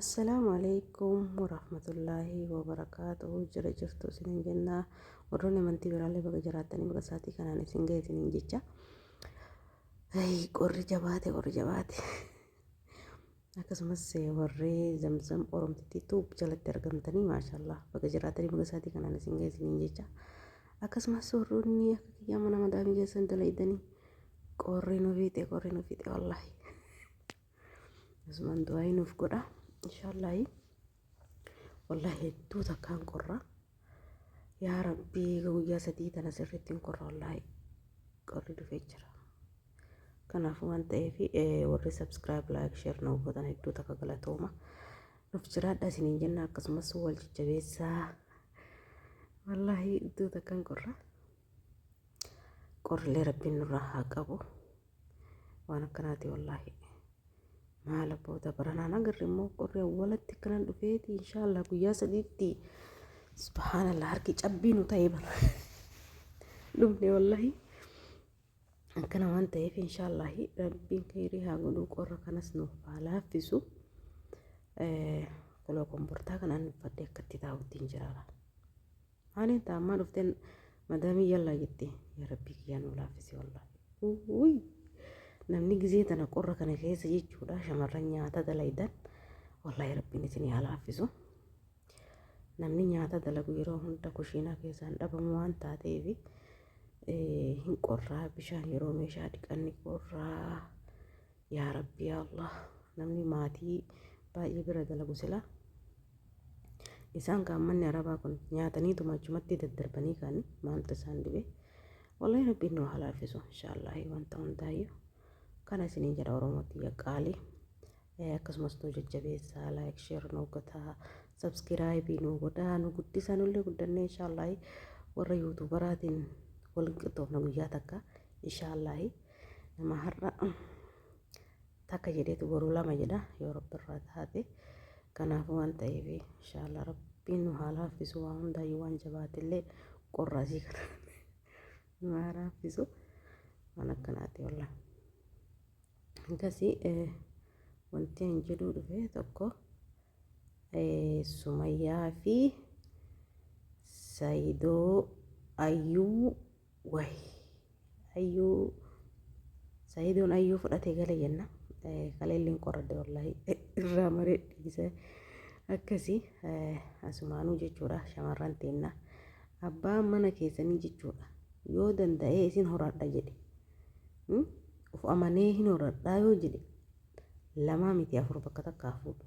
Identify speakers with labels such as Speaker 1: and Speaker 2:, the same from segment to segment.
Speaker 1: Assalaamu alaikum warahmatullaahi wabarakaatuhu. Jira jirtu isinin jenna. Warroonni amantii biraallee baga jiraattanii, baga sa'aatii kanaan isin ga'e isinin jecha. Qorri jabaate, qorri jabaate. Akkasumas warri Zamzam Oromtittii Tuub jalatti argamtanii, maashaallah, baga jiraatanii, baga sa'aatii kanaan isin ga'e isinin jecha. Akkasumas warroonni akka kiyyaa mana madaamii keessan dalaydanii, qorri nu fiixe, qorri nu fiixe wallaahi. Asumaan du'aayii nuuf godha. Inshaallahi. Wallahi hedduu takkaan qorra. Yaa Rabbii, guyyaa 3 tana sirriitti hin qorra wallahi. Qorri dhufee jira. Kanaafuu waan ta'eef warri subscribe, like, share nu gootan hedduu takka galatooma. Nuuf jiraadha isiniin jenna, akkasumas wal jajjabeessaa. Wallahi hedduu takkaan qorra. Qorrillee Rabbiin nurraa haa qabu. Waan akkanaati wallaahi. Maal abboota, baranaan agarre immoo qorri awwalatti akkanan dhufeeti, inshaallah guyyaa 3tti. Subhaanallah, harki cabbii nu ta'e bara dhufne wallaahi. Akkana waan ta'eef inshaallahi Rabbiin kheyrii haa godhu, qorra kanas nuuf haa laaffisu. Koloo kombortaa kanaan uffadhee akkatti taa'utti hin jiraara. Maaliin ta'a ammaa dhufteen madaamii yallaa jette? Yaa Rabbii kiyyaa, nuu laaffisi wallaahi. Wuy, namni gizee tana qorra kana keessa jechuudha, shamarran nyaata dalaydan, wallaahi Rabbiin isinii haa laaffisu. Namni nyaata dalagu yeroo hunda kushiinaa keessaan dhabamu waan taateef hin qorraa, bishaan yeroo meeshaa dhiqanni qorraa. Yaa Rabbi, yaa Allah, namni maatii baay'ee bira dalagu sila isaan kaan manni arabaa kun nyaataniituma achumatti daddarbanii kan maaltu isaan dhibe? Wallahi Rabbiin nu haa laaffisu inshaallahi wanta hundaayyuu. Kana isiniin jedha Oromootti qaali. Akkasumas nu jajjabeessaa, like, share nu godhaa, subscribe nu godhaa, nu guddisaa. Nullee guddannee inshaallahi warra YouTuberaatiin wal qixxoofna guyyaa takka inshaallahi. Nama har'a takka jedheetu boruu lama jedha yoo Rabbi irraa taate. Kanaafuu waan ta'eef inshaallah Rabbiin nu haa laaffisu waa hundaayyuu, waan jabaatillee qorraasii kana nu haa laaffisu. Waan akkanaati wallah. Akkasii wanti an jedhuu dhufe tokko Sumayyaa fi Sayidoo Ayyuu wayi Ayyuu, Sayidoon Ayyuu fudhatee gale jenna. Kaleelleen qoradde wallahi irraa maree dhiise. Akkasii asumaanuu jechuudha, shamarran teenna, abbaan mana keessanii jechuudha yoo danda'ee isin horadha jedhe, uf amanee hin horadhaa yoo jedhe, lamaa miti afur bakka takkaa fuudhu.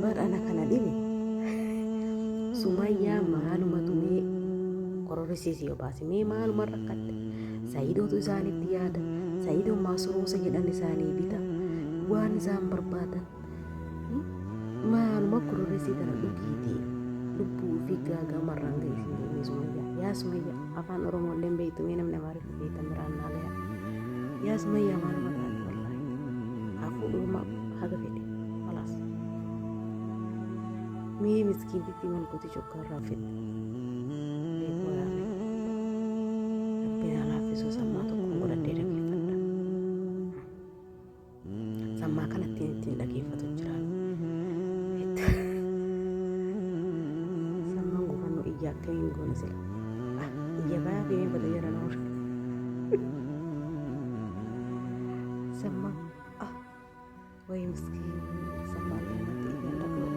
Speaker 1: Bar ana kana dhibe, Sumayyaa maaluma tumee kororisiisi yoo baase mee maaluma rakkatte? Sayidootu isaanitti yaada. Sayidoon maasroosa jedhan isaanii bita waan isaan barbaadan. Maaluma kororisii kana dhugiiti lubbuu fi gaagamarraan ga'e isin deemee? Sumayyaa, yaa Sumayyaa, afaan Oromoo illee beektu, mee namni Amaariffa beektan biraan naaleya. Yaa Sumayyaa, maaluma taate wallaahi? Haa fuudhuma haga fedhe, khalaas. Mee miskiintitti malkooti coggaarraa fedhe beekuu yaame. Rabbiin haa laaffisu. Sammaa tokkoon godhadhee dhageeffadha. Sammaa kana ittiin dhageeffatu jira. Sammaan gufannoo iyya akkamiin goona sila? Iyya bayaa fi bada jara noor. Sammaa ah wayi miskiin, sammaan kanatti iyyaan dhaga'u.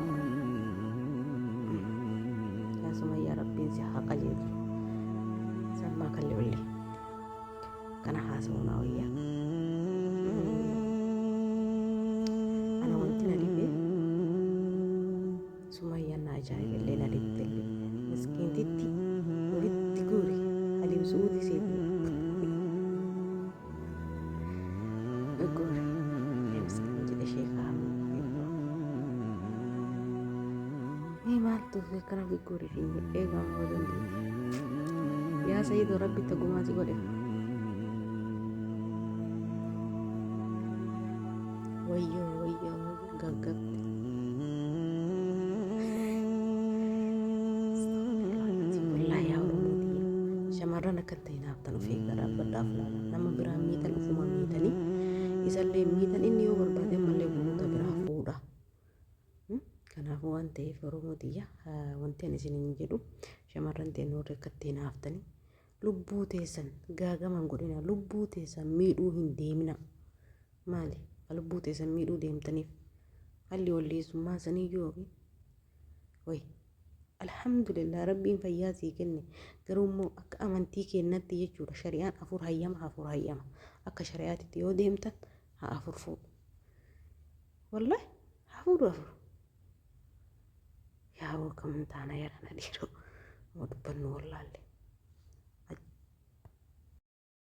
Speaker 1: Yaa Sumayyaa, Rabbiin si haa qajeelchu. Sammaa kan olli kana haasa'uu naa wayyaa. Ana wanti na dhibe Sumayyaan na ajaa'iballee na dhibdellee. Miskiintitti walitti guuri haliim su'uudii seetii guuri. Miskiin jedhe sheekaa. Mee maaltu akkana gugguuri fi eegamu dandeetti? Yaa Sa'iidoo, Rabbi tagumaa si godhe. Wayyoo wayyoo gaggabde. Wallaahi yaa Oromoo tiyya shamarran akka hin ta'in haaftan of eeggaa dhaabbadhaaf laala nama biraa miitan ofuma miitanii isallee miitan inni yoo barbaade ammallee guuta biraa fuudha. Kanaafuu waan ta'eef Oromoo tiyya wanti ani isiniin jedhu shamarran ta'e warri akka ittiin haaftanii lubbuu teessan gaagaman godhina lubbuu teessan miidhuu hin deemina. Maali lubbuu teessan miidhuu deemtaniif halli walleessummaa saniyyuu yookiin wayi alhamdulillah rabbiin fayyaa sii kenne garuu immoo akka amantii keennatti jechuudha shari'aan afur hayyama afur hayyama akka shari'aatitti yoo deemtan haa afur fuudhu. Wallahi haa fuudhu afur. Yaa boo akkam taana yarana dhiiroo. Nama dubbannu wallaalle.